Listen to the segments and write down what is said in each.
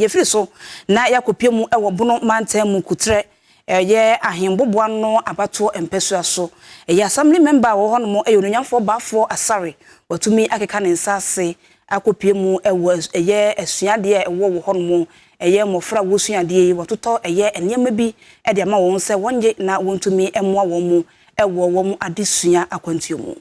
Yɛfiri so na yɛakɔpie mu wɔ Bono mantam mu Kutrɛ, ɛyɛ ahemboboa no abatoɔ mpɛsoa so. Ɛyɛ assembly member a wɔ hɔnom ɛyɛ Ononyamfoɔ Baafoɔ Asare, watumi akeka ne nsa ase akɔpie mu ɛwɔ ɛyɛ asuadeɛ a ɛwɔ wɔ hɔnom, ɛyɛ mmɔfra a wɔsua adeɛ yi, wɔtotɔ ɛyɛ nneɛma bi ɛde ama wɔn sɛ wɔngye na wɔntumi mmoa wɔn mu ɛwɔ wɔn adesua akwantuo mu.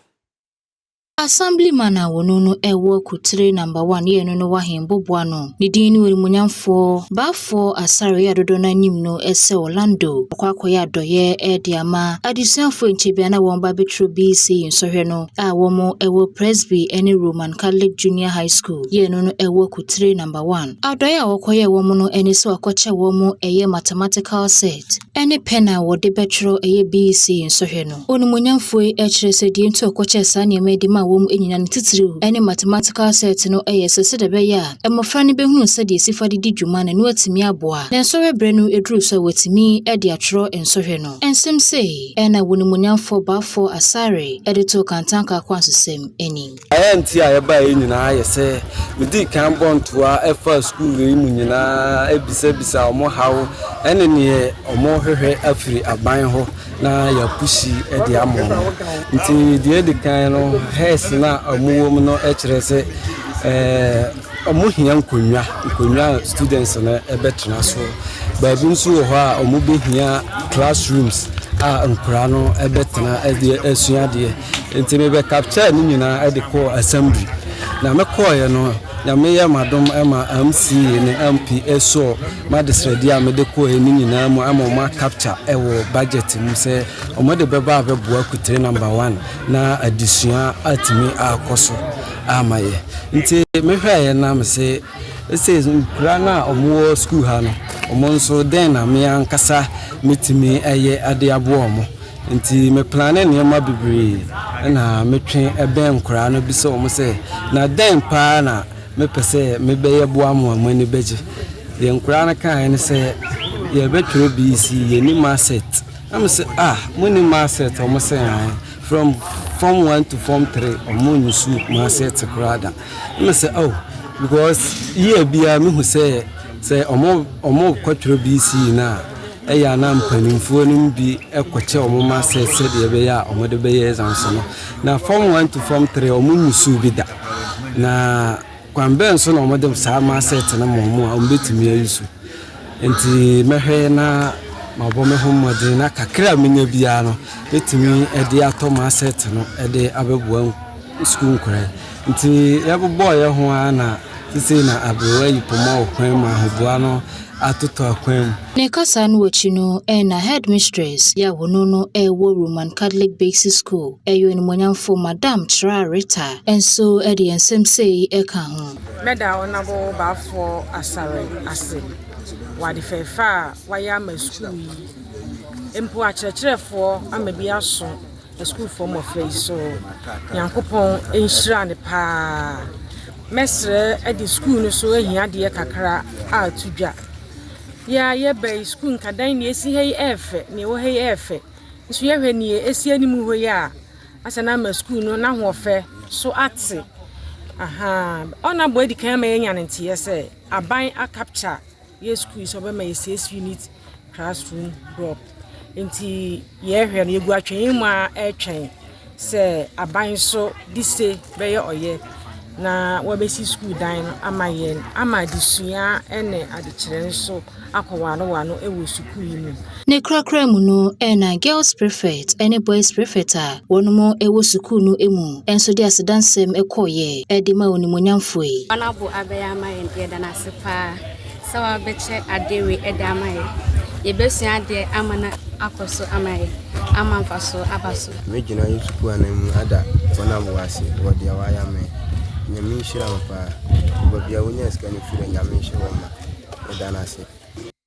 Assemblyman a wɔno no ɛwɔ Kutere Number 1 yɛ no no wɔ ahemboboa no. Ne din ne Onimuonyamfoɔ Baafoɔ Asare a dodoɔ no anim no sɛ Orlando. Ɔkɔ akɔyɛ adɔyɛ ɛde ama adesuafoɔ nkyɛbea na wɔn ba bɛtwerɛ BECE nsɔhwɛ no a wɔn ɛwɔ Presby ne Roman Catholic Junior High School yɛ no no ɛwɔ Kutere Number 1. Adɔyɛ a wɔkɔyɛ wɔn no ne sɛ wakɔkyɛ wɔn ɛyɛ mathematical set ɛne pen a wɔde bɛtwerɛ ɛyɛ BECE nsɔhwɛ no. Onimuonyamfoɔ yi kyerɛ sɛ deɛ nti a ɔkɔkyɛɛ saa nneɛma yi de ma wɔn nyinaa no, titiriw ne mathematical set no, yɛ sɛ sɛdeɛ ɛbɛyɛ a mmɔfra no bɛhunu sɛdeɛ esi fa de di dwuma na ɛno atumi aboa na nsɔhwɛ berɛ no eduru so a wɔatumi de atwerɛ nsɔhwɛ no. Nsɛm sei ɛna Onimuonyamfoɔ Baafoɔ Asare de too Kantanka akwansosɛm anim. Ayɛ nti a yɛbaa yi nyinaa yɛ sɛ medii kan bɔ ntoa ɛfa sukuu yi mu nyinaa, ebisabisa ɔmo haw ɛne neɛ ɔmo hwehwɛ afiri aban hɔ na yɛapush de ama ɔmo. Nti deɛ edi kan no, HES na ɔmo wɔ mu no kyerɛ sɛ ɔmo hia nkonnwa, nkonnwa a students no ɛbɛtena so. Baabi nso wɔ hɔ a ɔmo bɛhia classrooms a nkwadaa no ɛbɛtena ɛde asua adeɛ. Nti mebɛ capture ne nyinaa ɛde kɔɔ assembly, na mekɔɔeɛ no, Nyame yɛ m'adom ma MCE ne MP ɛsɔɔ m'adesrɛdeɛ a mede kɔɔeɛ no nyinaa mu ama ɔmo acapture ɛwɔ budget mu sɛ ɔmo de bɛba abɛboa Kutere Number 1 na adesua atumi akɔ so ama yɛ. Nti mehwɛeɛ na me sɛ ɛsɛ nkura no a ɔmo wɔ school ha no, ɔmo nso dɛn na me ankasa metumi ɛyɛ ade aboa ɔmo? Nti meplan nneɛma bebree ɛna metwe ɛbɛn nkoraa no bisa ɔmo sɛ, na dɛn paa na mepɛ sɛ mebɛyɛ boa mo a mo ani bɛgye? Deɛ nkoraa no kaeɛ ne sɛ yɛbɛtwerɛ BECE, yɛni math set. Na me sɛ, "Ah, monni math set?" Ɔmo sɛ ae, from form 1 to form 3 ɔmo nuse math set koraa da. Na me sɛ, oh, because year biara mehu sɛ ɔmo kɔtwerɛ BECE no a, ɛyɛ ana mpanimfoɔ no bi ɛkɔkyɛ ɔmo math set sɛdeɛ ɛbɛyɛ a ɔmo de bɛyɛ exams no. Na form 1 to form 3 ɔmo nuse bi da, na kwan bɛn so na ɔmo de saa math set no ma ɔmo a ɔmo bɛtumi ayi so? Nti mɛhwɛ na mabɔ me ho mmɔden na kakra a menya biara no mɛtumi de atɔ math set no de abɛboa sukuu nkwadaa. Nti yɛbobɔɔ yɛ ho ara na sisei na aberewa yi poma wɔ kwan mu, ahoboa no atotɔ akwan mu. Ne kasa no akyi no, ɛna headmistress yɛ a wɔno no ɛwɔ Roman Catholic Basic School, ɛyɛ Onimuonyamfo Madam Kyerɛ Rita, nso ɛde nsɛm sei ɛka ho. Mɛda Honourable Baafoɔ Asare ase wɔ ade fɛɛfɛ a wayɛ ama sukuu yi, mpo akyerɛkyerɛfoɔ ama bi aso asukuufoɔ mmɔfra yi so. Nyankopɔn nhyira ne paa. Mɛsrɛ de sukuu no so ahiadeɛ kakra a to dwa. Yɛ a yɛba yi, sukuu nkadan nea esi ha yi ɛɛfɛ, nea ɛwɔ ha yi ɛɛfɛ nso, yɛhwɛ nea esi anim hɔ yi a, asɛ na ama sukuu no n'ahoɔfɛ so ate aha. Ɔnabɔ adi kan ama yɛnya ne nteɛ sɛ aban acapture yɛ sukuu yi sɛ ɔbɛma yɛ six unit classroom block. Nti yɛhwɛ no, yɛgu atwɛn mu a ɛretwɛn sɛ aban nso de se bɛyɛ ɔyɛ na wɔbɛsi sukuu dan no ama yɛn, ama adesua ne adekyerɛ nso akɔ wano wano wɔ sukuu yi mu. Ne korakora mu no, ɛna girls prefect ne boys prefect a wɔnom wɔ sukuu no mu nso de asedansɛm kɔɔyɛ de ma onimuonyamfoɔ yi. Honourable abɛyɛ ama yɛn, yɛda no ase paa sɛ wabɛkyɛ adeɛ wei de ama yɛn. Yɛbɛsua adeɛ ama no akɔ so ama yɛn, ama mfasoɔ aba so. Megyina yɛ sukuu anan mu ada Honourable ase wɔ deɛ wayɛ ama yɛn. Nyame nhyira wo paa. Baabi a wonya sika no firi, Nyame nhyɛ wo ma. Yɛda no ase.